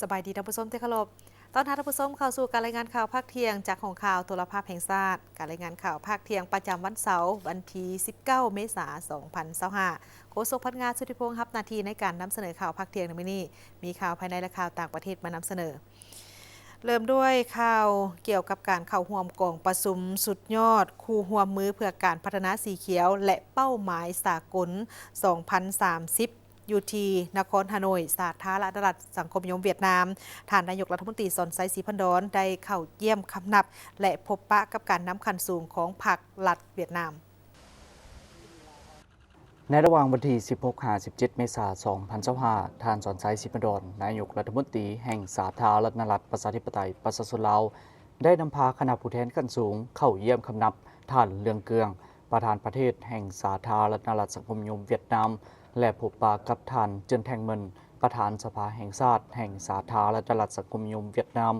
ສະບາຍດີທ່ານຜູ້ຊົມທີ່ເຄົາລົບ. ຕ້ອນຮັບທ່ານຜູ້ຊົມເຂົ້າສູ່ການລາຍງານຂ່າວພາກທ່ຽງຈາກຫ້ອງຂ່າວໂທລະພາບແຫ່ງຊາດ. ການລາຍງານຂ່າວພາກທ່ຽງປະຈຳວັນເສົາ ວັນທີສິບເກົ້າ ເມສາ ສອງພັນຊາວຫ້າ. ໂຄສົກພັນງາ ສຸທິພົງ ຮັບໜ້າທີ່ໃນການນຳສະເໜີຂ່າວພາກທ່ຽງໃນມື້ນີ້. ມີຂ່າວພາຍໃນ ແລະ ຂ່າວຕ່າງປະເທດມານຳສະເໜີ. ເລີ່ມດ້ວຍຂ່າວກ່ຽວກັບການເຂົ້າຮ່ວມກອງປະຊຸມສຸດຍອດຄູ່ຮ່ວມມືເພື່ອການພັດທະນາສີຂຽວ ແລະ ເປົ້າໝາຍສາກົນ ສອງພັນສາມສິບ ຢູ່ທີ່ນະຄອນຮ່າໂນ້ຍ, ສາທາລະນະລັດສັງຄົມນິຍົມຫວຽດນາມ. ທ່ານນາຍົກລັດຖະມົນຕີ ສອນໄຊ ສີພັນດອນ ໄດ້ເຂົ້າຢ້ຽມຄຳນັບ ແລະ ພົບປະກັບການນຳຂັ້ນສູງຂອງພັກລັດຫວຽດນາມ. ໃນລະຫວ່າງວັນທີສິບຫົກ ຫາ ສິບເຈັດ ເມສາ ສອງພັນຊາວຫ້າ, ທ່ານ ສອນໄຊ ສີພັນດອນ ນາຍົກລັດຖະມົນຕີແຫ່ງສາທາລະນະລັດປະຊາທິປະໄຕປະຊາຊົນລາວ ໄດ້ນຳພາຄະນະຜູ້ແທນຂັ້ນສູງເຂົ້າຢ້ຽມຄຳນັບທ່ານ ເລື່ອງເກືອງ ປະທານປະເທດແຫ່ງສາທາລະນະລັດສັງຄົມນິຍົມຫວຽດນາມ ແລະ ພົບປະກັບທ່ານ ເຈີນແທງເມິນ ປະທານສະພາແຫ່ງຊາດແຫ່ງສາທາລະນະລັດສັງຄົມນິຍົມຫວຽດນາມ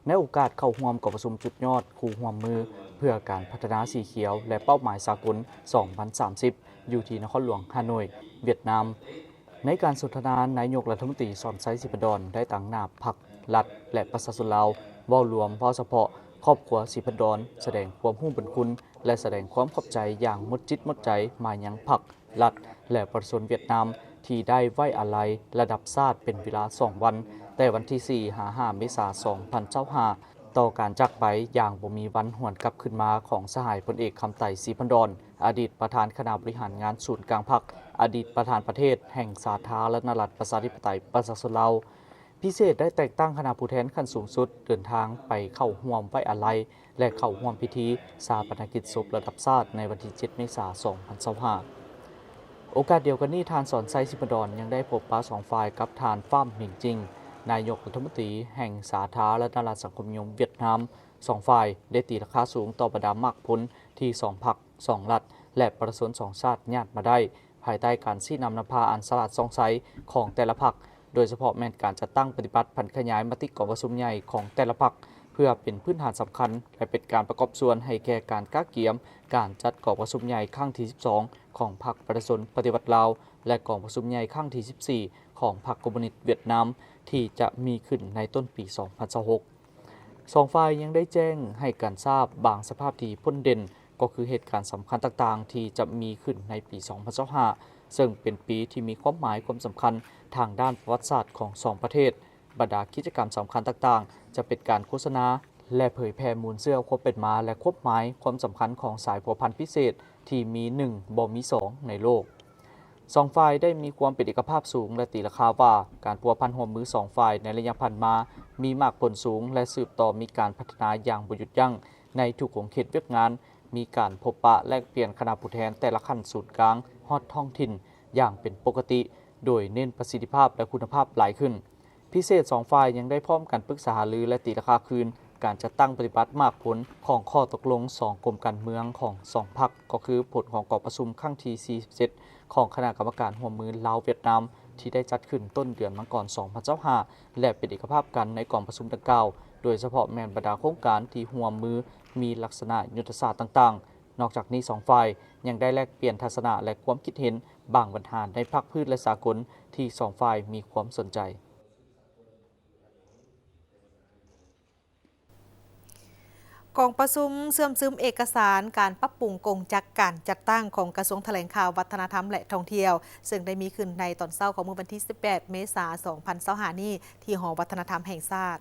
ໃນໂອກາດເຂົ້າຮ່ວມກອງປະຊຸມສຸດຍອດຄູ່ຮ່ວມມືເພື່ອການພັດທະນາສີຂຽວ ແລະ ເປົ້າໝາຍສາກົນ ສອງພັນສາມສິບ ຢູ່ທີ່ນະຄອນຫຼວງຮ່າໂນ້ຍ ຫວຽດນາມ. ໃນການສົນທະນາ, ນາຍົກລັດຖະມົນຕີ ສອນໄຊ ສີພັນດອນ ໄດ້ຕາງໜ້າພັກ, ລັດ ແລະ ປະຊາຊົນລາວ ເວົ້າລວມ, ເວົ້າສະເພາະຄອບຄົວສີພັນດອນ ສະແດງຄວາມຮູ້ບຸນຄຸນ ແລະ ສະແດງຄວາມຂອບໃຈຢ່າງໝົດຈິດໝົດໃຈມາຍັງພັກ, ລັດ ແລະ ປະຊາຊົນຫວຽດນາມ ທີ່ໄດ້ໄວ້ອາໄລລະດັບຊາດເປັນເວລາສອງວັນ, ແຕ່ວັນທີສີ່ ຫາ ຫ້າ ເມສາ ສອງພັນຊາວຫ້າ ຕໍ່ການຈາກໄປຢ່າງບໍ່ມີວັນຫວນກັບຄືນມາຂອງສະຫາຍພົນເອກ ຄຳໄຕ ສີພັນດອນ ອະດີດປະທານຄະນະບໍລິຫານງານສູນກາງພັກ, ອະດີດປະທານປະເທດແຫ່ງສາທາລະນະລັດປະຊາທິປະໄຕປະຊາຊົນລາວ. ພິເສດໄດ້ແຕ່ງຕັ້ງຄະນະຜູ້ແທນຂັ້ນສູງສຸດເດີນທາງໄປເຂົ້າຮ່ວມໄວ້ອາໄລ ແລະ ເຂົ້າຮ່ວມພິທີຊາປະນະກິດສົບລະດັບຊາດໃນວັນທີເຈັດ ເມສາ ສອງພັນຊາວຫ້າ. ໂອກາດດຽວກັນນີ້, ທ່ານ ສອນໄຊ ສີພັນດອນ ຍັງໄດ້ພົບປະສອງຝ່າຍກັບທ່ານ ຟາມ ມິງຈິງ ນາຍົກລັດຖະມົນຕີແຫ່ງສາທາລະນະລັດສັງຄົມນິຍົມຫວຽດນາມ. ສອງຝ່າຍໄດ້ຕີລາຄາສູງຕໍ່ບັນດາໝາກຜົນທີ່ສອງພັກ, ສອງລັດ ແລະ ປະຊາຊົນສອງຊາດຍາດມາໄດ້ ພາຍໃຕ້ການຊີ້ນຳນຳພາອັນສະຫຼາດສ່ອງໃສຂອງແຕ່ລະພັກ, ໂດຍສະເພາະແມ່ນການຈັດຕັ້ງປະຕິບັດຜັນຂະຫຍາຍມະຕິກອງປະຊຸມໃຫຍ່ຂອງແຕ່ລະພັກ ເພື່ອເປັນພື້ນຖານສຳຄັນ ແລະ ເປັນການປະກອບສ່ວນໃຫ້ແກ່ການກະກຽມການຈັດກອງປະຊຸມໃຫຍ່ຄັ້ງທີສິບສອງຂອງພັກປະຊາຊົນປະຕິວັດລາວ ແລະ ກອງປະຊຸມໃຫຍ່ຄັ້ງທີສິບສີ່ຂອງພັກຄອມມູນິດຫວຽດນາມ ທີ່ຈະມີຂຶ້ນໃນຕົ້ນປີສອງພັນຊາວຫົກ. ສອງຝ່າຍຍັງໄດ້ແຈ້ງໃຫ້ກັນຊາບບາງສະພາບທີ່ພົ້ນເດັ່ນ ກໍຄືເຫດການສຳຄັນຕ່າງໆທີ່ຈະມີຂຶ້ນໃນປີສອງພັນຊາວຫ້າ ເຊິ່ງເປັນປີທີ່ມີຄວາມໝາຍຄວາມສຳຄັນທາງດ້ານປະຫວັດສາດຂອງສອງປະເທດ. ບັນດາກິດຈະກຳສຳຄັນຕ່າງໆ ຈະເປັນການໂຄສະນາ ແລະ ເຜີຍແຜ່ມູນເຊື້ອຄວາມເປັນມາ ແລະ ຄວາມໝາຍຄວາມສຳຄັນຂອງສາຍພົວພັນພິເສດທີ່ມີໜຶ່ງບໍ່ມີສອງໃນໂລກ. ສອງຝ່າຍໄດ້ມີຄວາມເປັນເອກະພາບສູງ ແລະ ຕີລາຄາວ່າ ການພົວພັນຮ່ວມມືສອງຝ່າຍໃນໄລຍະຜ່ານມາມີໝາກຜົນສູງ ແລະ ສືບຕໍ່ມີການພັດທະນາຢ່າງບໍ່ຢຸດຢັ້ງໃນທຸກຂົງເຂດວຽກງານ, ມີການພົບປະແລກປ່ຽນຄະນະຜູ້ແທນແຕ່ລະຂັ້ນສູນກາງຮອດທ້ອງຖິ່ນຢ່າງເປັນປົກກະຕິ, ໂດຍເນັ້ນປະສິດທິພາບ ແລະ ຄຸນນະພາບຫຼາຍຂຶ້ນ. ພິເສດສອງຝ່າຍຍັງໄດ້ພ້ອມກັນປຶກສາຫາລື ແລະ ຕີລາຄາຄືນການຈັດຕັ້ງປະຕິບັດໝາກຜົນຂອງຂໍ້ຕົກລົງສອງກົມການເມືອງຂອງສອງພັກ, ກໍຄືຜົນຂອງກອງປະຊຸມຄັ້ງທີສີ່ສິບເຈັດຂອງຄະນະກຳມະການຮ່ວມມືລາວ-ຫວຽດນາມ ທີ່ໄດ້ຈັດຂຶ້ນຕົ້ນເດືອນມັງກອນສອງພັນຊາວຫ້າ ແລະ ເປັນເອກະພາບກັນໃນກອງປະຊຸມດັ່ງກ່າວ, ໂດຍສະເພາະແມ່ນບັນດາໂຄງການທີ່ຮ່ວມມືມີລັກສະນະຍຸດທະສາດຕ່າງໆ. ນອກຈາກນີ້, ສອງຝ່າຍຍັງໄດ້ແລກປ່ຽນທັດສະນະ ແລະ ຄວາມຄິດເຫັນບາງບັນຫາໃນພາກພື້ນ ແລະ ສາກົນທີ່ສອງຝ່າຍມີຄວາມສົນໃຈ. ກອງປະຊຸມເຊື່ອມຊຶມເອກະສານການປັບປຸງກົງຈັກການຈັດຕັ້ງຂອງກະຊວງຖະແຫຼງຂ່າວ, ວັດທະນະທຳ ແລະ ທ່ອງທ່ຽວ, ເຊິ່ງໄດ້ມີຂຶ້ນໃນຕອນເຊົ້າຂອງມື້ວັນທີສິບແປດ ເມສາ ສອງພັນຊາວຫ້ານີ້ ທີ່ຫໍວັດທະນະທຳແຫ່ງຊາດ.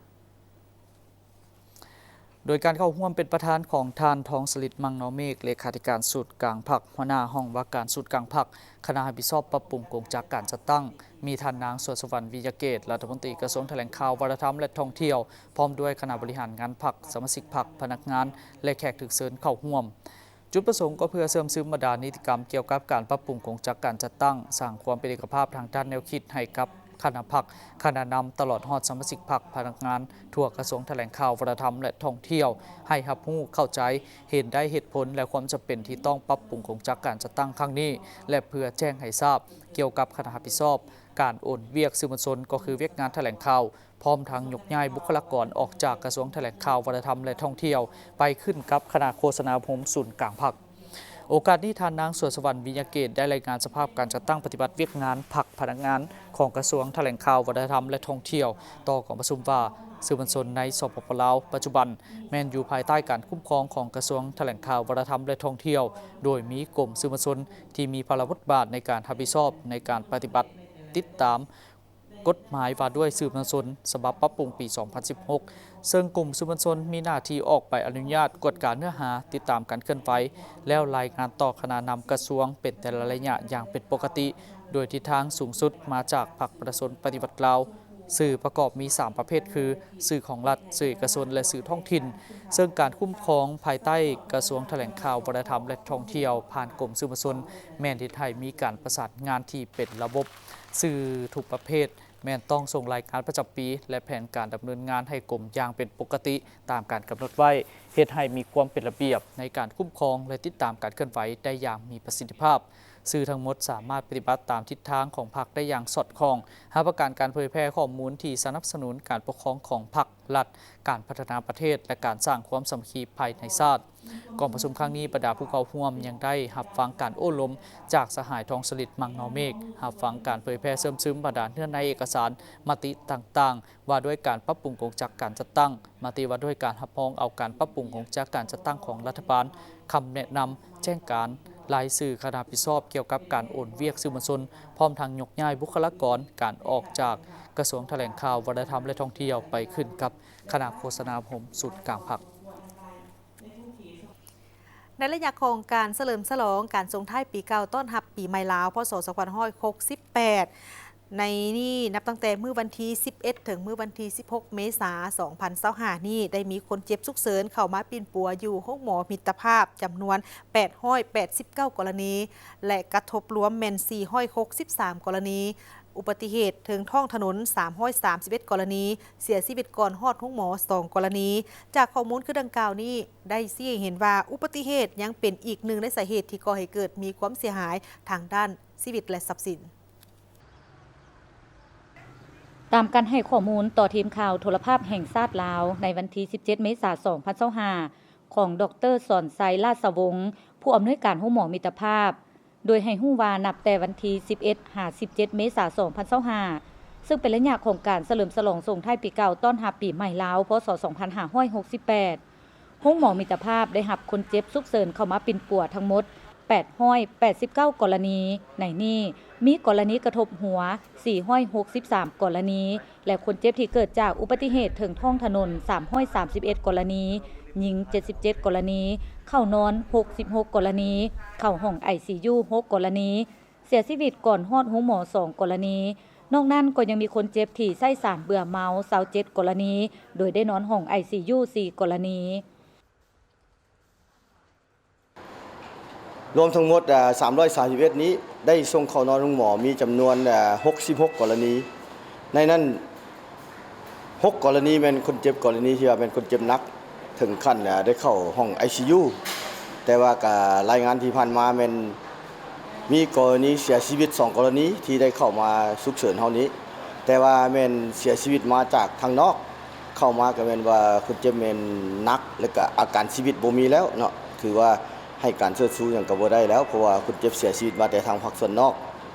ໂດຍການເຂົ້າຮ່ວມເປັນປະທານຂອງທ່ານ ທອງສະລິດ ມັງນໍເມກ ເລຂາທິການສູນກາງພັກ, ຫົວໜ້າຫ້ອງວ່າການສູນກາງພັກ, ຄະນະຮັບຜິດຊອບປັບປຸງກົງຈັກການຈັດຕັ້ງ, ມີທ່ານນາງ ສວນສະຫວັນ ວິຍະເກດ ລັດຖະມົນຕີກະຊວງຖະແຫຼງຂ່າວ, ວັດທະນະທຳ ແລະ ທ່ອງທ່ຽວ, ພ້ອມດ້ວຍຄະນະບໍລິຫານງານພັກ, ສະມາຊິກພັກ, ພະນັກງານ ແລະ ແຂກຖືກເຊີນເຂົ້າຮ່ວມ. ຈຸດປະສົງກໍເພື່ອເຊື່ອມຊຶມບັນດານິຕິກຳກ່ຽວກັບການປັບປຸງກົງຈັກການຈັດຕັ້ງ, ສ້າງຄວາມເປັນເອກະພາບທາງດ້ານແນວຄິດໃຫ້ກັບຄະນະພັກ, ຄະນະນຳ, ຕະຫຼອດຮອດສະມາຊິກພັກ, ພະນັກງານທົ່ວກະຊວງຖະແຫຼງຂ່າວ, ວັດທະນະທຳ ແລະ ທ່ອງທ່ຽວ ໃຫ້ຮັບຮູ້ເຂົ້າໃຈ, ເຫັນໄດ້ເຫດຜົນ ແລະ ຄວາມຈຳເປັນທີ່ຕ້ອງປັບປຸງກົງຈັກການຈັດຕັ້ງຄັ້ງນີ້ ແລະ ເພື່ອແຈ້ງໃຫ້ຊາບກ່ຽວກັບຄະນະຮັບຜິດຊອບການໂອນວຽກສື່ມວນຊົນ, ກໍຄືວຽກງານຖະແຫຼງຂ່າວ, ພ້ອມທັງຍົກຍ້າຍບຸກຄະລາກອນອອກຈາກກະຊວງຖະແຫຼງຂ່າວ, ວັດທະນະທຳ ແລະ ທ່ອງທ່ຽວ ໄປຂຶ້ນກັບຄະນະໂຄສະນາອົບຮົມສູນກາງພັກ. ໂອກາດນີ້ ທ່ານນາງ ສວນສະຫວັນ ວິຍະເກດ ໄດ້ລາຍງານສະພາບການຈັດຕັ້ງປະຕິບັດວຽກງານພັກພະນັກງານຂອງກະຊວງຖະແຫຼງຂ່າວ ວັດທະນະທຳ ແລະ ທ່ອງທ່ຽວ ຕໍ່ກອງປະຊຸມວ່າ ສື່ມວນຊົນໃນ ສປປ ລາວ ປັດຈຸບັນແມ່ນຢູ່ພາຍໃຕ້ການຄຸ້ມຄອງຂອງກະຊວງຖະແຫຼງຂ່າວ ວັດທະນະທຳ ແລະ ທ່ອງທ່ຽວ, ໂດຍມີກົມສື່ມວນຊົນທີ່ມີພາລະບົດບາດໃນການຮັບຜິດຊອບໃນການປະຕິບັດຕິດຕາມ ກົດໝາຍວ່າດ້ວຍສື່ມວນຊົນ ສະບັບປັບປຸງປີສອງພັນສິບຫົກ ເຊິ່ງກົມສື່ມວນຊົນມີໜ້າທີ່ອອກໃບອະນຸຍາດກວດກາເນື້ອຫາ, ຕິດຕາມການເຄື່ອນໄຫວ ແລ້ວລາຍງານຕໍ່ຄະນະນຳກະຊວງເປັນແຕ່ລະໄລຍະຢ່າງເປັນປົກກະຕິ, ໂດຍທິດທາງສູງສຸດມາຈາກພັກປະຊາຊົນປະຕິວັດລາວ. ສື່ປະກອບມີສາມປະເພດຄື ສື່ຂອງລັດ, ສື່ເອກະຊົນ ແລະ ສື່ທ້ອງຖິ່ນ, ເຊິ່ງການຄຸ້ມຄອງພາຍໃຕ້ກະຊວງຖະແຫຼງຂ່າວ ວັດທະນະທຳ ແລະ ທ່ອງທ່ຽວ ຜ່ານກົມສື່ມວນຊົນ ແມ່ນເຮັດໃຫ້ມີການປະສານງານທີ່ເປັນລະບົບ. ສື່ທຸກປະເພດ ແມ່ນຕ້ອງສົ່ງລາຍງານປະຈຳປີ ແລະ ແຜນການດຳເນີນງານໃຫ້ກົມຢ່າງເປັນປົກກະຕິຕາມການກຳນົດໄວ້, ເຮັດໃຫ້ມີຄວາມເປັນລະບຽບໃນການຄຸ້ມຄອງ ແລະ ຕິດຕາມການເຄື່ອນໄຫວໄດ້ຢ່າງມີປະສິດທິພາບ. ສື່ທັງໝົດສາມາດປະຕິບັດຕາມທິດທາງຂອງພັກໄດ້ຢ່າງສອດຄ່ອງ, ຮັບປະກັນການເຜີຍແຜ່ຂໍ້ມູນທີ່ສະໜັບສະໜູນການປົກຄອງຂອງພັກ, ລັດ, ການພັດທະນາປະເທດ ແລະ ການສ້າງຄວາມສາມັກຄີພາຍໃນຊາດ. ກອງປະຊຸມຄັ້ງນີ້ ບັນດາຜູ້ເຂົ້າຮ່ວມຍັງໄດ້ຮັບຟັງການໂອ້ລົມຈາກສະຫາຍ ທອງສະລິດ ມັງນໍເມກ, ຮັບຟັງການເຜີຍແຜ່ເຊື່ອມຊຶມບັນດາເນື້ອໃນເອກະສານມະຕິຕ່າງໆ ວ່າດ້ວຍການປັບປຸງກົງຈັກການຈັດຕັ້ງ, ມະຕິວ່າດ້ວຍການຮັບຮອງເອົາການປັບປຸງກົງຈັກການຈັດຕັ້ງຂອງລັດຖະບານ, ຄຳແນະນຳ, ແຈ້ງການ, ລາຍຊື່ຄະນະຮັບຜິດຊອບກ່ຽວກັບການໂອນວຽກສື່ມວນຊົນ, ພ້ອມທັງຍົກຍ້າຍບຸກຄະລາກອນການອອກຈາກກະຊວງຖະແຫຼງຂ່າວ, ວັດທະນະທຳ ແລະ ທ່ອງທ່ຽວ ໄປຂຶ້ນກັບຄະນະໂຄສະນາອົບຮົມສູນກາງພັກ. ໃນໄລຍະຂອງການສະເຫຼີມສະຫຼອງການສົ່ງທ້າຍປີເກົ່າຕ້ອນຮັບປີໃໝ່ລາວ ພ.ສ. ສອງພັນຫ້າຮ້ອຍຫົກສິບແປດ ໃນນີ້ ນັບຕັ້ງແຕ່ມື້ວັນທີສິບເອັດ ເຖິງມື້ວັນທີສິບຫົກ ເມສາ ສອງພັນຊາວຫ້າ ນີ້ ໄດ້ມີຄົນເຈັບສຸກເສີນເຂົ້າມາປິ່ນປົວຢູ່ໂຮງໝໍມິດຕະພາບ ຈຳນວນ ແປດຮ້ອຍແປດສິບເກົ້າ ກໍລະນີ ແລະ ກະທົບລວມແມ່ນ ສີ່ຮ້ອຍຫົກສິບສາມ ກໍລະນີ. ອຸບັດຕິເຫດເທິງທ້ອງຖະໜົນ ສາມຮ້ອຍສາມສິບເອັດ ກໍລະນີ, ເສຍຊີວິດກ່ອນຮອດໂຮງໝໍ ສອງ ກໍລະນີ. ຈາກຂໍ້ມູນຄືດັ່ງກ່າວນີ້ ໄດ້ຊີ້ໃຫ້ເຫັນວ່າ ອຸບັດຕິເຫດຍັງເປັນອີກໜຶ່ງໃນສາເຫດທີ່ກໍ່ໃຫ້ເກີດມີຄວາມເສຍຫາຍທາງດ້ານຊີວິດ ແລະ ຊັບສິນ. ຕາມການໃຫ້ຂໍ້ມູນຕໍ່ທີມຂ່າວໂທລະພາບແຫ່ງຊາດລາວ ໃນວັນທີສິບເຈັດ ເມສາ ສອງພັນຊາວຫ້າ ຂອງ ດອກເຕີ ສອນໄຊ ລາຊະວົງ ຜູ້ອຳນວຍການໂຮງໝໍມິດຕະພາບ, ໂດຍໃຫ້ຮູ້ວ່ານັບແຕ່ວັນທີສິບເອັດ ຫາ ສິບເຈັດ ເມສາ ສອງພັນຊາວຫ້າ ເຊິ່ງເປັນໄລຍະຂອງການສະເຫຼີມສະຫຼອງສົ່ງທ້າຍປີເກົ່າຕ້ອນຮັບປີໃໝ່ລາວ ພ.ສ. ສອງພັນຫ້າຮ້ອຍຫົກສິບແປດ ໂຮງໝໍມິດຕະພາບໄດ້ຮັບຄົນເຈັບສຸກເສີນເຂົ້າມາປິ່ນປົວທັງໝົດ ແປດຮ້ອຍແປດສິບເກົ້າ ກໍລະນີ. ໃນນີ້ມີກໍລະນີກະທົບຫົວ ສີ່ຮ້ອຍຫົກສິບສາມ ກໍລະນີ ແລະ ຄົນເຈັບທີ່ເກີດຈາກອຸບັດຕິເຫດເທິງທ້ອງຖະໜົນ ສາມຮ້ອຍສາມສິບເອັດ ກໍລະນີ, ຍິງ ເຈັດສິບເຈັດ ກໍລະນີ, ເຂົ້ານອນ ຫົກສິບຫົກ ກໍລະນີ, ເຂົ້າຫ້ອງ ໄອຊີຢູ ຫົກ ກໍລະນີ, ເສຍຊີວິດກ່ອນຮອດໂຮງໝໍ ສອງ ກໍລະນີ. ນອກນັ້ນກໍຍັງມີຄົນເຈັບທີ່ໃຊ້ສານເບື່ອເມົາ ຊາວເຈັດ ກໍລະນີ, ໂດຍໄດ້ນອນຫ້ອງ ໄອຊີຢູ ສີ່ ກໍລະນີ. ລວມທັງໝົດ ເອີ່ ສາມຮ້ອຍສາມສິບເອັດ ນີ້ ໄດ້ສົ່ງເຂົ້ານອນໂຮງໝໍມີຈຳນວນ ເອີ່ ຫົກສິບຫົກ ກໍລະນີ. ໃນນັ້ນ ຫົກ ກໍລະນີແມ່ນຄົນເຈັບ ກໍລະນີທີ່ວ່າແມ່ນຄົນເຈັບໜັກ ເຖິງຂັ້ນ ເອີ່ ໄດ້ເຂົ້າຫ້ອງ ໄອຊີຢູ ແຕ່ວ່າກະລາຍງານທີ່ຜ່ານມາແມ່ນມີກໍລະນີເສຍຊີວິດ ສອງ ກໍລະນີທີ່ໄດ້ເຂົ້າມາສຸກເສີນເຮົານີ້ ແຕ່ວ່າແມ່ນເສຍຊີວິດມາຈາກທາງນອກ ເຂົ້າມາກໍແມ່ນວ່າຄົນເຈັບແມ່ນໜັກ ແລ້ວກໍອາການຊີວິດບໍ່ມີແລ້ວເນາະ ຖືວ່າໃຫ້ການເຊີດຊູຫຍັງກໍບໍ່ໄດ້ແລ້ວ ເພາະວ່າຄົນເຈັບເສຍຊີວິດມາແຕ່ທາງພາກສ່ວນນອກ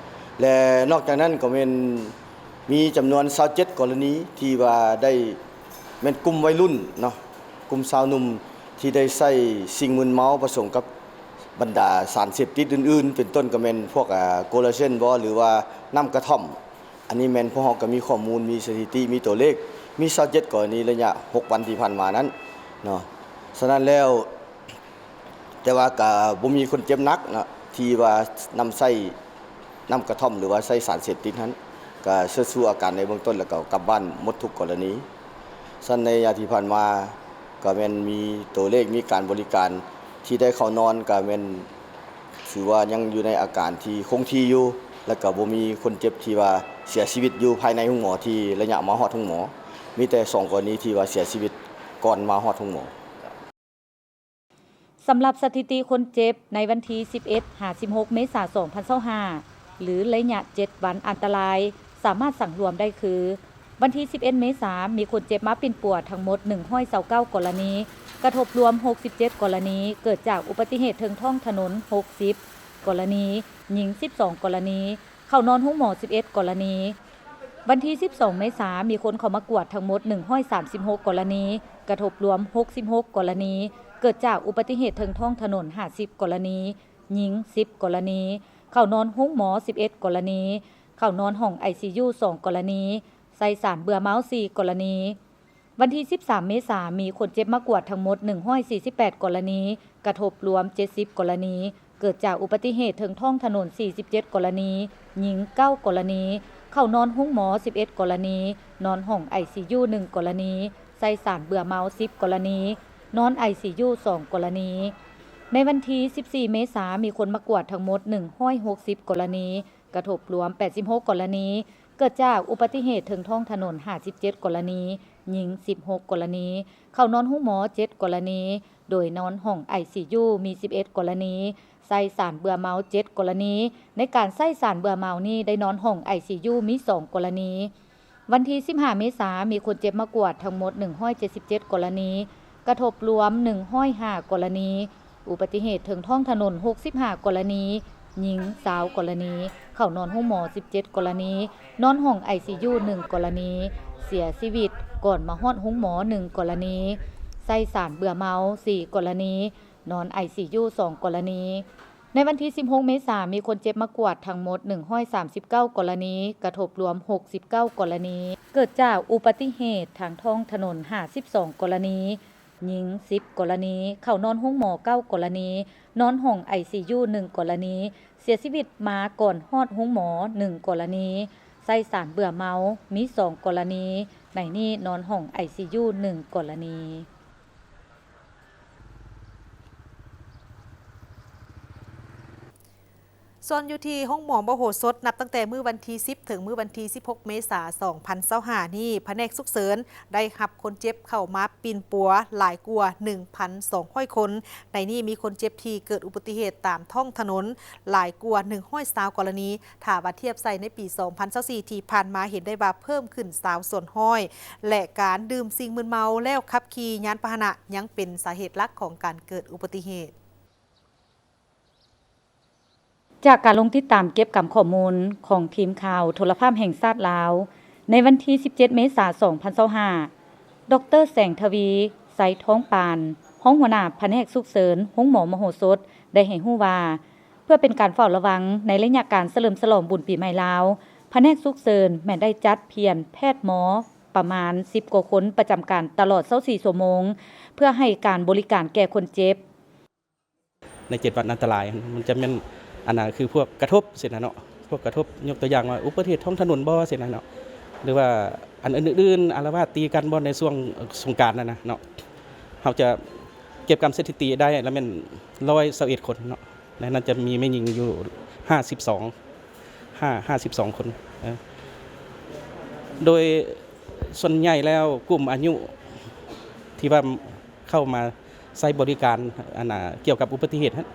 ແລະ ນອກຈາກນັ້ນກໍແມ່ນມີຈຳນວນ ຊາວເຈັດ ກໍລະນີທີ່ວ່າໄດ້ ແມ່ນກຸ່ມໄວລຸ້ນເນາະ ກຸ່ມຊາວໜຸ່ມທີ່ໄດ້ໃຊ້ສິ່ງມຶນເມົາປະສົມກັບບັນດາສານເສບຕິດອື່ນໆ ເປັນຕົ້ນກໍແມ່ນພວກ ອາ ໂກລາເຊນບໍ ຫຼືວ່ານ້ຳກະທ່ອມ. ອັນນີ້ແມ່ນພວກເຮົາກໍມີຂໍ້ມູນ ມີສະຖິຕິ ມີຕົວເລກ ມີ ຊາວເຈັດ ກໍລະນີ ໄລຍະ ຫົກ ວັນທີ່ຜ່ານມານັ້ນເນາະ. ສະນັ້ນແລ້ວ ແຕ່ວ່າກໍບໍ່ມີຄົນເຈັບໜັກເນາະ ທີ່ວ່ານຳໃຊ້ນ້ຳກະທ່ອມ ຫຼືວ່າໃຊ້ສານເສບຕິດຫັ້ນ ກໍເຊີດຊູອາການໃນເບື້ອງຕົ້ນ ແລ້ວກໍກັບບ້ານໝົດທຸກກໍລະນີ. ຊັ້ນໃນໄລຍະທີ່ຜ່ານມາ ກໍແມ່ນມີຕົວເລກ ມີການບໍລິການທີ່ໄດ້ເຂົ້ານອນ ກໍແມ່ນຖືວ່າຍັງຢູ່ໃນອາການທີ່ຄົງທີ່ຢູ່ ແລ້ວກໍບໍ່ມີຄົນເຈັບທີ່ວ່າເສຍຊີວິດຢູ່ພາຍໃນໂຮງໝໍ ທີ່ໄລຍະມາຮອດໂຮງໝໍ ມີແຕ່ສອງກໍລະນີທີ່ວ່າເສຍຊີວິດກ່ອນມາຮອດໂຮງໝໍ. ສຳລັບສະຖິຕິຄົນເຈັບໃນວັນທີສິບເອັດ ຫາ ສິບຫົກ ເມສາ ສອງພັນຊາວຫ້າ ຫຼື ໄລຍະ ເຈັດ ວັນອັນຕະລາຍ ສາມາດສັງລວມໄດ້ຄື ວັນທີສິບເອັດ ເມສາ ມີຄົນເຈັບມາປິ່ນປົວທັງໝົດ ໜຶ່ງຮ້ອຍຊາວເກົ້າ ກໍລະນີ, ກະທົບລວມຫົກສິບເຈັດກໍລະນີ, ເກີດຈາກອຸບັດຕິເຫດເທິງທ້ອງຖະໜົນຫົກສິບກໍລະນີ, ຍິງສິບສອງກໍລະນີ, ເຂົ້ານອນໂຮງໝໍສິບເອັດກໍລະນີ. ວັນທີສິບສອງເມສາ ມີຄົນເຂົ້າມາກວດທັງໝົດໜຶ່ງຮ້ອຍສາມສິບຫົກກໍລະນີ, ກະທົບລວມຫົກສິບຫົກກໍລະນີ, ເກີດຈາກອຸບັດຕິເຫດເທິງທ້ອງຖະໜົນຫ້າສິບກໍລະນີ, ຍິງສິບກໍລະນີ, ເຂົ້ານອນໂຮງໝໍສິບເອັດກໍລະນີ, ເຂົ້ານອນຫ້ອງໄອຊີຢູສອງກໍລະນີ, ໃສ່ສານເບື່ອເມົາສີ່ກໍລະນີ. ວັນທີສິບສາມເມສາ ມີຄົນເຈັບມາກວດທັງໝົດໜຶ່ງຮ້ອຍສີ່ສິບແປດກໍລະນີ, ກະທົບລວມເຈັດສິບກໍລະນີ, ເກີດຈາກອຸບັດຕິເຫດເທິງທ້ອງຖະໜົນສີ່ສິບເຈັດກໍລະນີ, ຍິງເກົ້າກໍລະນີ, ເຂົ້ານອນໂຮງໝໍສິບເອັດກໍລະນີ, ນອນຫ້ອງໄອຊີຢູໜຶ່ງກໍລະນີ, ໃສ່ສານເບື່ອເມົາສິບກໍລະນີ, ນອນໄອຊີຢູສອງກໍລະນີ. ໃນວັນທີສິບສີ່ເມສາ ມີຄົນມາກວດທັງໝົດໜຶ່ງຮ້ອຍຫົກສິບກໍລະນີ, ກະທົບລວມແປດສິບຫົກກໍລະນີ, ເກີດຈາກອຸບັດຕິເຫດເທິງທ້ອງຖະໜົນຫ້າສິບເຈັດກໍລະນີ, ຍິງສິບຫົກກໍລະນີ, ເຂົ້ານອນໂຮງໝໍເຈັດກໍລະນີ, ໂດຍນອນຫ້ອງໄອຊີຢູມີສິບເອັດກໍລະນີ, ໃສ່ສານເບື່ອເມົາເຈັດກໍລະນີ. ໃນການໃຊ້ສານເບື່ອເມົານີ້ ໄດ້ນອນຫ້ອງໄອຊີຢູມີສອງກໍລະນີ. ວັນທີສິບຫ້າເມສາ ມີຄົນເຈັບມາກວດທັງໝົດໜຶ່ງຮ້ອຍເຈັດສິບເຈັດກໍລະນີ, ກະທົບລວມໜຶ່ງຮ້ອຍຫ້າກໍລະນີ, ອຸບັດຕິເຫດເທິງທ້ອງຖະໜົນຫົກສິບຫ້າກໍລະນີ, ຍິງຊາວກໍລະນີ, ເຂົ້ານອນໂຮງໝໍສິບເຈັດກໍລະນີ, ນອນຫ້ອງໄອຊີຢູໜຶ່ງກໍລະນີ, ເສຍຊີວິດກ່ອນມາຮອດໂຮງໝໍໜຶ່ງກໍລະນີ, ໃສ່ສານເບື່ອເມົາສີ່ກໍລະນີ, ນອນໄອຊີຢູສອງກໍລະນີ. ໃນວັນທີສິບຫົກເມສາ ມີຄົນເຈັບມາກວດທັງໝົດໜຶ່ງຮ້ອຍສາມສິບເກົ້າກໍລະນີ, ກະທົບລວມຫົກສິບເກົ້າກໍລະນີ, ເກີດຈາກອຸບັດຕິເຫດທາງທ້ອງຖະໜົນຫ້າສິບສອງກໍລະນີ, ຍິງສິບກໍລະນີ, ເຂົ້ານອນໂຮງໝໍເກົ້າກໍລະນີ, ນອນຫ້ອງໄອຊີຢູໜຶ່ງກໍລະນີ, ເສຍຊີວິດມາກ່ອນຮອດໂຮງໝໍໜຶ່ງກໍລະນີ, ໃສ່ສານເບື່ອເມົາມີສອງກໍລະນີ, ໃນນີ້ນອນຫ້ອງໄອຊີຢູໜຶ່ງກໍລະນີ. ສ່ວນຢູ່ທີ່ໂຮງໝໍມະໂຫສົດ, ນັບຕັ້ງແຕ່ມື້ວັນທີສິບ ເຖິງມື້ວັນທີສິບຫົກ ເມສາ ສອງພັນຊາວຫ້ານີ້, ພະແນກສຸກເສີນໄດ້ຮັບຄົນເຈັບເຂົ້າມາປິ່ນປົວຫຼາຍກວ່າ ໜຶ່ງພັນສອງຮ້ອຍຄົນ. ໃນນີ້ມີຄົນເຈັບທີ່ເກີດອຸບັດຕິເຫດຕາມທ້ອງຖະໜົນຫຼາຍກວ່າ ໜຶ່ງຮ້ອຍຊາວກໍລະນີ. ຖ້າວ່າທຽບໃສ່ໃນປີ ສອງພັນຊາວສີ່ ທີ່ຜ່ານມາ, ເຫັນໄດ້ວ່າເພີ່ມຂຶ້ນ ຊາວສ່ວນຮ້ອຍ ແລະ ການດື່ມສິ່ງມຶນເມົາແລ້ວຂັບຂີ່ຍານພາຫະນະຍັງເປັນສາເຫດຫຼັກຂອງການເກີດອຸບັດຕິເຫດ. ຈາກການລົງຕິດຕາມເກັບກຳຂໍ້ມູນຂອງທີມຂ່າວໂທລະພາບແຫ່ງຊາດລາວ, ໃນວັນທີສິບເຈັດ ເມສາ ສອງພັນຊາວຫ້າ, ດອກເຕີ ແສງທະວີ ໄຊທອງປານ, ຮອງຫົວໜ້າພະແນກສຸກເສີນໂຮງໝໍມະໂຫສົດ ໄດ້ໃຫ້ຮູ້ວ່າ, ເພື່ອເປັນການເຝົ້າລະວັງໃນໄລຍະການສະເຫຼີມສະຫຼອງບຸນປີໃໝ່ລາວ, ພະແນກສຸກເສີນແມ່ນໄດ້ຈັດພຽນແພດໝໍປະມານສິບກວ່າຄົນປະຈຳການຕະຫຼອດຊາວສີ່ຊົ່ວໂມງ, ເພື່ອໃຫ້ການບໍລິການແກ່ຄົນເຈັບ. ໃນເຈັດວັນອັນຕະລາຍ ມັນຈະແມ່ນ ອັນນ່າ ຄືພວກກະທົບຊີ້ນະເນາະ, ພວກກະທົບ ຍົກຕົວຢ່າງວ່າ ອຸບັດຕິເຫດທ້ອງຖະໜົນບໍຊີ້ນະເນາະ ຫຼືວ່າອັນອື່ນໆ ອາລະວາດຕີກັນບໍໃນຊ່ວງສົງການນັ້ນນະເນາະ, ເຮົາຈະເກັບກຳສະຖິຕິໄດ້ລະແມ່ນຮ້ອຍຊາວເອັດຄົນເນາະ. ໃນນັ້ນຈະມີແມ່ຍິງຢູ່ຫ້າສິບສອງ ຫ້າ ຫ້າສິບສອງຄົນ. ໂດຍສ່ວນໃຫຍ່ແລ້ວກຸ່ມອາຍຸທີ່ວ່າເຂົ້າມາໃຊ້ບໍລິການ ອັນນ່າ ກ່ຽວກັບອຸບັດຕິເຫດຫັ້ນ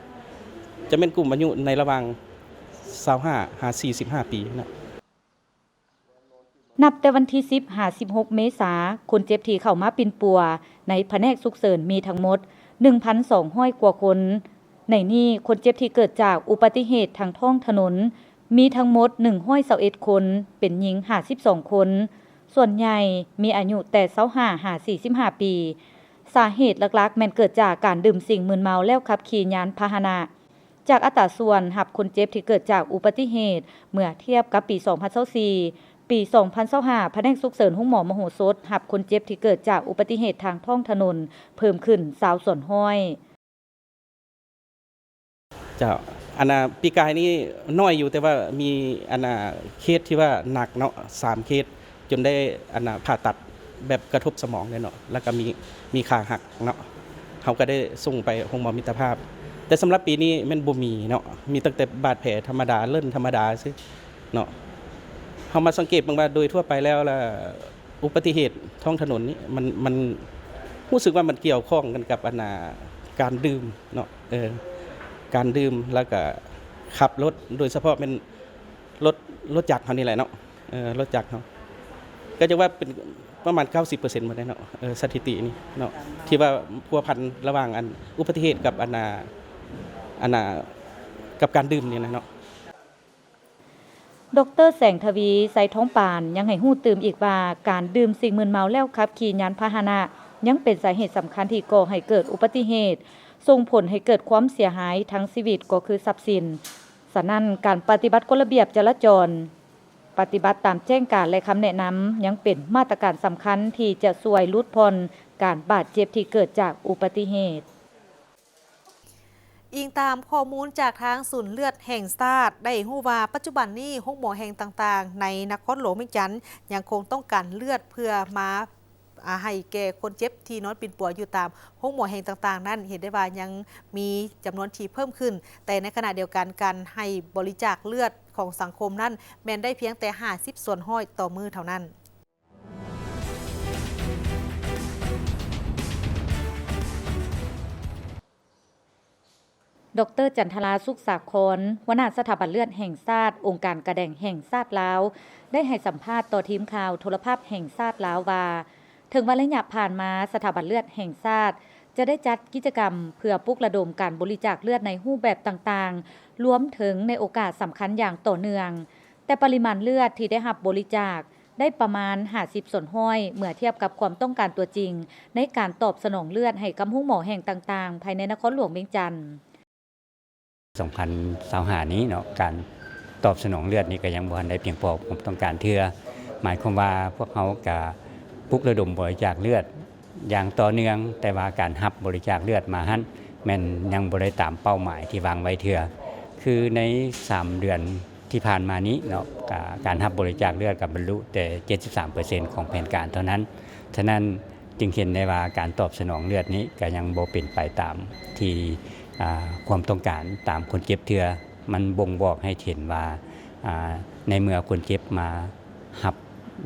ຈະແມ່ນກຸ່ມອາຍຸໃນລະຫວ່າງຊາວຫ້າຫາສີ່ສິບຫ້າປີນະ. ນັບແຕ່ວັນທີສິບຫາສິບຫົກເມສາ, ຄົນເຈັບທີ່ເຂົ້າມາປິ່ນປົວໃນພະແນກສຸກເສີນມີທັງໝົດໜຶ່ງພັນສອງຮ້ອຍກວ່າຄົນ. ໃນນີ້, ຄົນເຈັບທີ່ເກີດຈາກອຸບັດຕິເຫດທາງທ້ອງຖະໜົນມີທັງໝົດໜຶ່ງຮ້ອຍຊາວເອັດຄົນ, ເປັນຍິງຫ້າສິບສອງຄົນ, ສ່ວນໃຫຍ່ມີອາຍຸແຕ່ຊາວຫ້າຫາສີ່ສິບຫ້າປີ. ສາເຫດຫຼັກໆແມ່ນເກີດຈາກການດື່ມສິ່ງມຶນເມົາແລ້ວຂັບຂີ່ຍານພາຫະນະ. ຈາກອັດຕາສ່ວນຮັບຄົນເຈັບທີ່ເກີດຈາກອຸບັດຕິເຫດເມື່ອທຽບກັບປີສອງພັນຊາວສີ່, ປີສອງພັນຊາວຫ້າ ພະແນກສຸກເສີນໂຮງໝໍມະໂຫສົດຮັບຄົນເຈັບທີ່ເກີດຈາກອຸບັດຕິເຫດທາງທ້ອງຖະໜົນເພີ່ມຂຶ້ນຊາວສ່ວນຮ້ອຍ. ເຈົ້າ, ອັນນ່າ ປີກາຍນີ້ນ້ອຍຢູ່, ແຕ່ວ່າມີ ອັນນ່າ ເຄສທີ່ວ່າໜັກເນາະ ສາມເຄສ. ຈົນໄດ້ ອັນນ່າ ຜ່າຕັດແບບກະທົບສະໝອງເດ້ເນາະ, ແລ້ວກໍມີ ມີຂາຫັກເນາະ, ເຮົາກໍໄດ້ສົ່ງໄປໂຮງໝໍມິດຕະພາບ. ແຕ່ສຳລັບປີນີ້ແມ່ນບໍ່ມີເນາະ, ມີຕັ້ງແຕ່ບາດແຜທຳມະດາ ເລີ່ນທຳມະດາຊື່ເນາະ. ເຮົາມາສັງເກດເບິ່ງວ່າໂດຍທົ່ວໄປແລ້ວລະ ອຸບັດຕິເຫດທ້ອງຖະໜົນນີ້ ມັນ ມັນຮູ້ສຶກວ່າມັນກ່ຽວຂ້ອງກັນກັບ ອັນນ່າ ການດື່ມເນາະ, ເອີ ການດື່ມ ແລ້ວກໍຂັບລົດ ໂດຍສະເພາະແມ່ນ ລົດ ລົດຈັກເຮົານີ້ແຫຼະເນາະ, ເອີ ລົດຈັກເຮົາ. ກໍຈະວ່າເປັນປະມານເກົ້າສິບເປີເຊັນໝົດແລ້ວເນາະ ເອີ ສະຖິຕິນີ້ເນາະ ທີ່ວ່າພົວພັນລະຫວ່າງອັນອຸບັດຕິເຫດກັບອັນນ່າ ອັນນ່າ ກັບການດື່ມນີ້ນະເນາະ. ດອກເຕີ ແສງທະວີ ໄຊທອງປານ ຍັງໃຫ້ຮູ້ຕື່ມອີກວ່າ ການດື່ມສິ່ງມຶນເມົາແລ້ວຂັບຂີ່ຍານພາຫະນະ ຍັງເປັນສາເຫດສຳຄັນທີ່ກໍ່ໃຫ້ເກີດອຸບັດຕິເຫດ, ສົ່ງຜົນໃຫ້ເກີດຄວາມເສຍຫາຍທັງຊີວິດກໍຄືຊັບສິນ. ສະນັ້ນ, ການປະຕິບັດກົດລະບຽບຈະລາຈອນ, ປະຕິບັດຕາມແຈ້ງການ ແລະ ຄຳແນະນຳ ຍັງເປັນມາດຕະການສຳຄັນທີ່ຈະຊ່ວຍຫຼຸດຜ່ອນການບາດເຈັບທີ່ເກີດຈາກອຸບັດຕິເຫດ. ອີງຕາມຂໍ້ມູນຈາກທາງສູນເລືອດແຫ່ງຊາດ ໄດ້ຮູ້ວ່າ ປັດຈຸບັນນີ້ໂຮງໝໍແຫ່ງຕ່າງໆ ໃນນະຄອນຫຼວງວຽງຈັນ ຍັງຄົງຕ້ອງການເລືອດເພື່ອມາ ອາ ໃຫ້ແກ່ຄົນເຈັບທີ່ນອນປິ່ນປົວຢູ່ຕາມໂຮງໝໍແຫ່ງຕ່າງໆນັ້ນ ເຫັນໄດ້ວ່າຍັງມີຈຳນວນທີ່ເພີ່ມຂຶ້ນ, ແຕ່ໃນຂະນະດຽວກັນ ການໃຫ້ບໍລິຈາກເລືອດຂອງສັງຄົມນັ້ນ ແມ່ນໄດ້ພຽງແຕ່ຫ້າສິບສ່ວນຮ້ອຍຕໍ່ມື້ເທົ່ານັ້ນ. ດອກເຕີ ຈັນທະລາ ສຸກສາຄອນ ຫົວໜ້າສະຖາບັນເລືອດແຫ່ງຊາດ ອົງການກາແດງແຫ່ງຊາດລາວ ໄດ້ໃຫ້ສຳພາດຕໍ່ທີມຂ່າວໂທລະພາບແຫ່ງຊາດລາວວ່າ ເຖິງວ່າໄລຍະຜ່ານມາ ສະຖາບັນເລືອດແຫ່ງຊາດຈະໄດ້ຈັດກິດຈະກຳເພື່ອປຸກລະດົມການບໍລິຈາກເລືອດໃນຮູບແບບຕ່າງໆ ລວມເຖິງໃນໂອກາດສຳຄັນຢ່າງຕໍ່ເນື່ອງ, ແຕ່ປະລິມານເລືອດທີ່ໄດ້ຮັບບໍລິຈາກ ໄດ້ປະມານຫ້າສິບສ່ວນຮ້ອຍ ເມື່ອທຽບກັບຄວາມຕ້ອງການຕົວຈິງໃນການຕອບສະໜອງເລືອດໃຫ້ກັບໂຮງໝໍແຫ່ງຕ່າງໆ ພາຍໃນນະຄອນຫຼວງວຽງຈັນ. ສອງພັນຊາວຫ້ານີ້ເນາະ ການຕອບສະໜອງເລືອດນີ້ກໍຍັງບໍ່ທັນໄດ້ພຽງພໍຄວາມຕ້ອງການເທື່ອ. ໝາຍຄວາມວ່າພວກເຮົາກະປຸກລະດົມບໍລິຈາກເລືອດ ຢ່າງຕໍ່ເນື່ອງ, ແຕ່ວ່າການຮັບບໍລິຈາກເລືອດມາຫັ້ນ ແມ່ນຍັງບໍ່ໄດ້ຕາມເປົ້າໝາຍທີ່ວາງໄວ້ເທື່ອ. ຄືໃນສາມເດືອນທີ່ຜ່ານມານີ້ເນາະ ກະ ການຮັບບໍລິຈາກເລືອດກໍບັນລຸແຕ່ເຈັດສິບສາມເປີເຊັນຂອງແຜນການເທົ່ານັ້ນ. ສະນັ້ນຈຶ່ງເຫັນໄດ້ວ່າການຕອບສະໜອງເລືອດນີ້ກໍຍັງບໍ່ເປັນໄປຕາມທີ່ ອາ ຄວາມຕ້ອງການຕາມຄົນເຈັບເທື່ອ. ມັນບົ່ງບອກໃຫ້ເຫັນວ່າ ອາ ໃນເມື່ອຄົນເຈັບມາ ຮັບ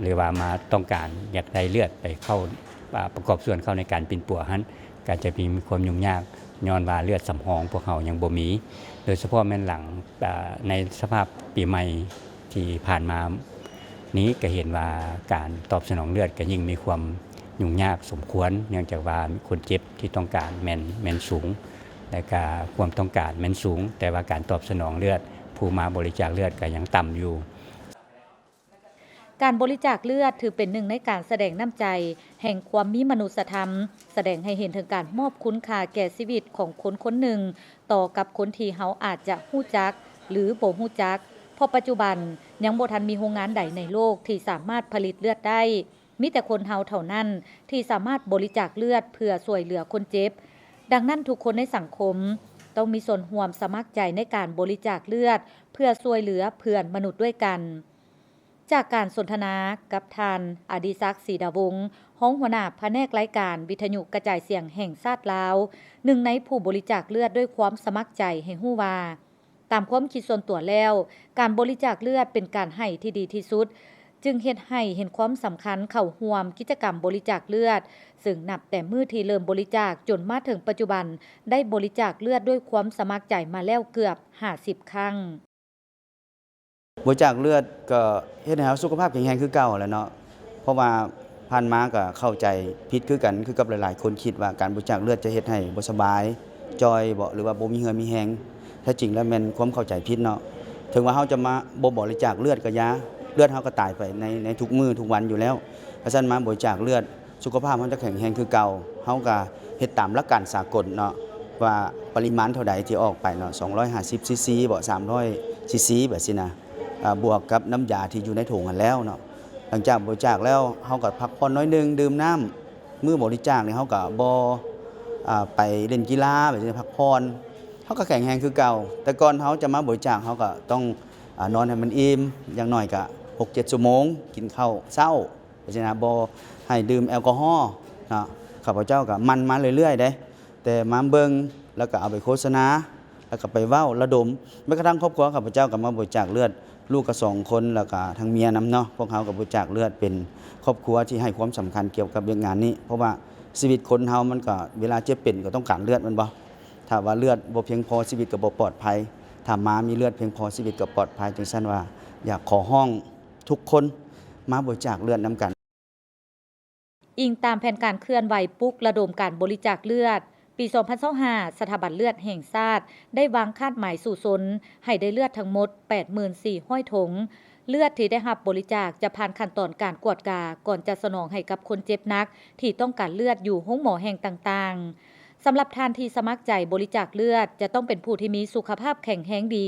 ຫຼືວ່າມາຕ້ອງການຢາກໄດ້ເລືອດໄປເຂົ້າ ອາ ປະກອບສ່ວນເຂົ້າໃນການປິ່ນປົວຫັ້ນ ກໍຈະມີຄວາມຫຍຸ້ງຍາກ ຍ້ອນວ່າເລືອດສຳຮອງພວກເຮົາຍັງບໍ່ມີ. ໂດຍສະເພາະແມ່ນຫຼັງ ອາ ໃນສະພາບປີໃໝ່ທີ່ຜ່ານມານີ້ ກໍເຫັນວ່າການຕອບສະໜອງເລືອດກໍຍິ່ງມີຄວາມຫຍຸ້ງຍາກສົມຄວນ ເນື່ອງຈາກວ່າຄົນເຈັບທີ່ຕ້ອງການແມ່ນ ແມ່ນສູງ ແລະກະຄວາມຕ້ອງການແມ່ນສູງ ແຕ່ວ່າການຕອບສະໜອງເລືອດຜູ້ມາບໍລິຈາກເລືອດກໍຍັງຕ່ຳຢູ່. ການບໍລິຈາກເລືອດຖືເປັນໜຶ່ງໃນການສະແດງນ້ຳໃຈແຫ່ງຄວາມມີມະນຸດສະທຳ, ສະແດງໃຫ້ເຫັນເຖິງການມອບຄຸນຄ່າແກ່ຊີວິດຂອງຄົນຄົນໜຶ່ງຕໍ່ກັບຄົນທີ່ເຮົາອາດຈະຮູ້ຈັກ ຫຼື ບໍ່ຮູ້ຈັກ, ເພາະປັດຈຸບັນຍັງບໍ່ທັນມີໂຮງງານໃດໃນໂລກທີ່ສາມາດຜະລິດເລືອດໄດ້. ມີແຕ່ຄົນເຮົາເທົ່ານັ້ນທີ່ສາມາດບໍລິຈາກເລືອດເພື່ອຊ່ວຍເຫຼືອຄົນເຈັບ. ດັ່ງນັ້ນ, ທຸກຄົນໃນສັງຄົມຕ້ອງມີສ່ວນຮ່ວມສະໝັກໃຈໃນການບໍລິຈາກເລືອດເພື່ອຊ່ວຍເຫຼືອເພື່ອນມະນຸດດ້ວຍກັນ. ຈາກການສົນທະນາກັບທ່ານ ອະດິສັກ ສີດາວົງ ຮອງຫົວໜ້າພະແນກລາຍການວິທະຍຸກະຈາຍສຽງແຫ່ງຊາດລາວ, ໜຶ່ງໃນຜູ້ບໍລິຈາກເລືອດດ້ວຍຄວາມສະໝັກໃຈໃຫ້ຮູ້ວ່າ, ຕາມຄວາມຄິດສ່ວນຕົວແລ້ວ, ການບໍລິຈາກເລືອດເປັນການໃຫ້ທີ່ດີທີ່ສຸດ, ຈຶ່ງເຮັດໃຫ້ເຫັນຄວາມສຳຄັນເຂົ້າຮ່ວມກິດຈະກຳບໍລິຈາກເລືອດ, ເຊິ່ງນັບແຕ່ມື້ທີ່ເລີ່ມບໍລິຈາກຈົນມາເຖິງປັດຈຸບັນ, ໄດ້ບໍລິຈາກເລືອດດ້ວຍຄວາມສະໝັກໃຈມາແລ້ວເກືອບຫ້າສິບຄັ້ງ. ບໍລິຈາກເລືອດກໍເຮັດໃຫ້ເຮົາສຸຂະພາບແຂງແຮງຄືເກົ່າແຫຼະເນາະ, ເພາະວ່າຜ່ານມາກໍເຂົ້າໃຈຜິດຄືກັນ ຄືກັບຫຼາຍໆຄົນຄິດວ່າການບໍລິຈາກເລືອດຈະເຮັດໃຫ້ບໍ່ສະບາຍ, ຈ່ອຍບໍ ຫຼືວ່າບໍ່ມີເຫື່ອມີແຮງ. ແທ້ຈິງແລ້ວແມ່ນຄວາມເຂົ້າໃຈຜິດເນາະ. ເຖິງວ່າເຮົາຈະມາບໍ່ບໍລິຈາກເລືອດກໍຢ່າ, ເລືອດເຮົາກໍຕາຍໄປໃນ ໃນທຸກມື້ທຸກວັນຢູ່ແລ້ວ. ຄັນຊັ້ນມາບໍລິຈາກເລືອດ ສຸຂະພາບເຮົາຈະແຂງແຮງຄືເກົ່າ. ເຮົາກໍເຮັດຕາມຫຼັກການສາກົນເນາະ ວ່າປະລິມານເທົ່າໃດທີ່ອອກໄປເນາະ, ສອງຮ້ອຍຫ້າສິບຊີຊີບໍ ສາມຮ້ອຍຊີຊີແບບຊີ້ນະ, ອາ ບວກກັບນ້ຳຢາທີ່ຢູ່ໃນຖົງຫັ້ນແລ້ວເນາະ. ຫຼັງຈາກບໍລິຈາກແລ້ວ ເຮົາກໍພັກຜ່ອນໜ້ອຍໜຶ່ງ, ດື່ມນ້ຳ. ມື້ບໍລິຈາກນີ້ເຮົາກໍບໍ່ ອາ ໄປຫຼິ້ນກິລາແບບຊີ້ນະ, ພັກຜ່ອນ, ເຮົາກໍແຂງແຮງຄືເກົ່າ. ແຕ່ກ່ອນເຮົາຈະມາບໍລິຈາກ ເຮົາກໍຕ້ອງ ອາ ນອນໃຫ້ມັນອີ່ມ, ຢ່າງໜ້ອຍກໍຫົກເຈັດຊົ່ວໂມງ, ກິນເຂົ້າເຊົ້າ ເພາະສະນັ້ນບໍ່ໃຫ້ດື່ມແອລກໍຮໍເນາະ. ຂ້າພະເຈົ້າກໍໝັ່ນມາເລື້ອຍໆເດ້, ແຕ່ມາເບິ່ງ ແລ້ວກໍເອົາໄປໂຄສະນາ ແລ້ວກໍໄປເວົ້າລະດົມ. ແມ້ກະທັ່ງຄອບຄົວຂ້າພະເຈົ້າກໍມາບໍລິຈາກເລືອດ, ລູກກໍສອງຄົນ ແລ້ວກໍທັງເມຍນຳເນາະ. ພວກເຮົາກໍບໍລິຈາກເລືອດເປັນຄອບຄົວທີ່ໃຫ້ຄວາມສຳຄັນກ່ຽວກັບວຽກງານນີ້, ເພາະວ່າຊີວິດຄົນເຮົາມັນກໍເວລາເຈັບເປັນກໍຕ້ອງການເລືອດແມ່ນບໍ່? ຖ້າວ່າເລືອດບໍ່ພຽງພໍ ຊີວິດກໍບໍ່ປອດໄພ. ຖ້າມາມີເລືອດພຽງພໍ ຊີວິດກໍປອດໄພ. ຈັ່ງຊັ້ນວ່າ ຢາກຂໍຮ້ອງທຸກຄົນມາບໍລິຈາກເລືອດນຳກັນ. ອີງຕາມແຜນການເຄື່ອນໄຫວປຸກລະດົມການບໍລິຈາກເລືອດ, ປີສອງພັນຊາວຫ້າ ສະຖາບັນເລືອດແຫ່ງຊາດໄດ້ວາງຄາດໝາຍສູ້ຊົນໃຫ້ໄດ້ເລືອດທັງໝົດ ແປດໝື່ນສີ່ຮ້ອຍຖົງ. ເລືອດທີ່ໄດ້ຮັບບໍລິຈາກຈະຜ່ານຂັ້ນຕອນການກວດກາ ກ່ອນຈະສະໜອງໃຫ້ກັບຄົນເຈັບໜັກທີ່ຕ້ອງການເລືອດຢູ່ໂຮງໝໍແຫ່ງຕ່າງໆ. ສຳລັບທ່ານທີ່ສະໝັກໃຈບໍລິຈາກເລືອດ ຈະຕ້ອງເປັນຜູ້ທີ່ມີສຸຂະພາບແຂງແຮງດີ,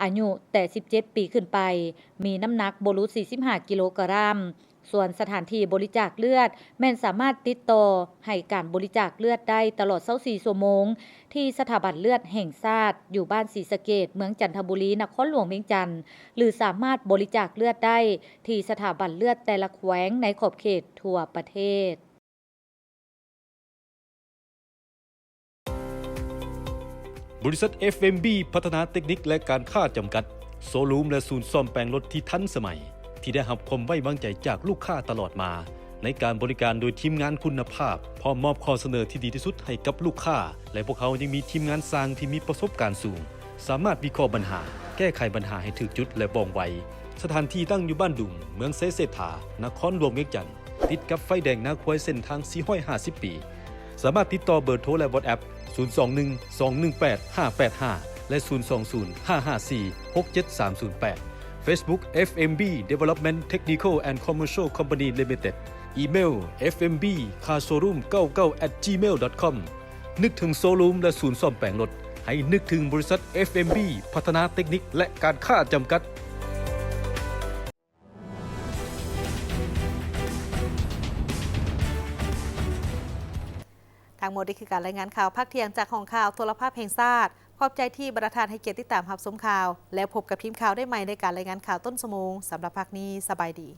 ອາຍຸແຕ່ສິບເຈັດປີຂຶ້ນໄປ, ມີນ້ຳໜັກບໍ່ຫຼຸດສີ່ສິບຫ້າກິໂລກຣາມ. ສ່ວນສະຖານທີ່ບໍລິຈາກເລືອດ ແມ່ນສາມາດຕິດຕໍ່ໃຫ້ການບໍລິຈາກເລືອດໄດ້ຕະຫຼອດຊາວສີ່ຊົ່ວໂມງ ທີ່ສະຖາບັນເລືອດແຫ່ງຊາດ ຢູ່ບ້ານສີສະເກດ, ເມືອງຈັນທະບູລີ, ນະຄອນຫຼວງວຽງຈັນ ຫຼື ສາມາດບໍລິຈາກເລືອດໄດ້ທີ່ສະຖາບັນເລືອດແຕ່ລະແຂວງໃນຂອບເຂດທົ່ວປະເທດ. ບໍລິສັດ ເອັຟເອັມບີ ພັດທະນາເຕັກນິກ ແລະ ການຄ້າ ຈຳກັດ, ໂຊຣູມ ແລະ ສູນສ້ອມແປງລົດທີ່ທັນສະໄໝ, ທີ່ໄດ້ຮັບຄວາມໄວ້ວາງໃຈຈາກລູກຄ້າຕະຫຼອດມາ, ໃນການບໍລິການໂດຍທີມງານຄຸນນະພາບ, ພ້ອມມອບຂໍ້ສະເໜີທີ່ດີທີ່ສຸດໃຫ້ກັບລູກຄ້າ, ແລະ ພວກເຮົາຍັງມີທີມງານຊ່າງທີ່ມີປະສົບການສູງ, ສາມາດວິເຄາະບັນຫາ, ແກ້ໄຂບັນຫາໃຫ້ຖືກຈຸດ ແລະ ວ່ອງໄວ. ສະຖານທີ່ຕັ້ງຢູ່ບ້ານດຸງ, ເມືອງໄຊເສດຖາ, ນະຄອນຫຼວງວຽງຈັນ. ຕິດກັບໄຟແດງນາຄວາຍເສັ້ນທາງສີ່ຮ້ອຍຫ້າສິບປີ. ສາມາດຕິດຕໍ່ເບີໂທ ແລະ WhatsApp ສູນສອງໜຶ່ງ ສອງໜຶ່ງແປດ ຫ້າແປດຫ້າ ແລະ ສູນສອງສູນ ຫ້າຫ້າສີ່ ຫົກເຈັດສາມສູນແປດ. Facebook ເອັຟເອັມບີ Development Technical and Commercial Company Limited. ອີເມວ ເອັຟເອັມບີ Car Showroom ເກົ້າເກົ້າ at gmail dot com. ນຶກເຖິງໂຊຣູມ ແລະ ສູນສ້ອມແປງລົດ, ໃຫ້ນຶກເຖິງບໍລິສັດ ເອັຟເອັມບີ ພັດທະນາເຕັກນິກ ແລະ ການຄ້າ ຈຳກັດ. ທັງໝົດນີ້ຄືການລາຍງານຂ່າວພາກທ່ຽງຈາກຫ້ອງຂ່າວໂທລະພາບແຫ່ງຊາດ. ຂອບໃຈທີ່ບັນດາທ່ານໃຫ້ກຽດຕິດຕາມຮັບຊົມຂ່າວ, ແລ້ວພົບກັບທີມຂ່າວໄດ້ໃໝ່ໃນການລາຍງານຂ່າວຕົ້ນຊົ່ວໂມງ. ສຳລັບພາກນີ້, ສະບາຍດີ.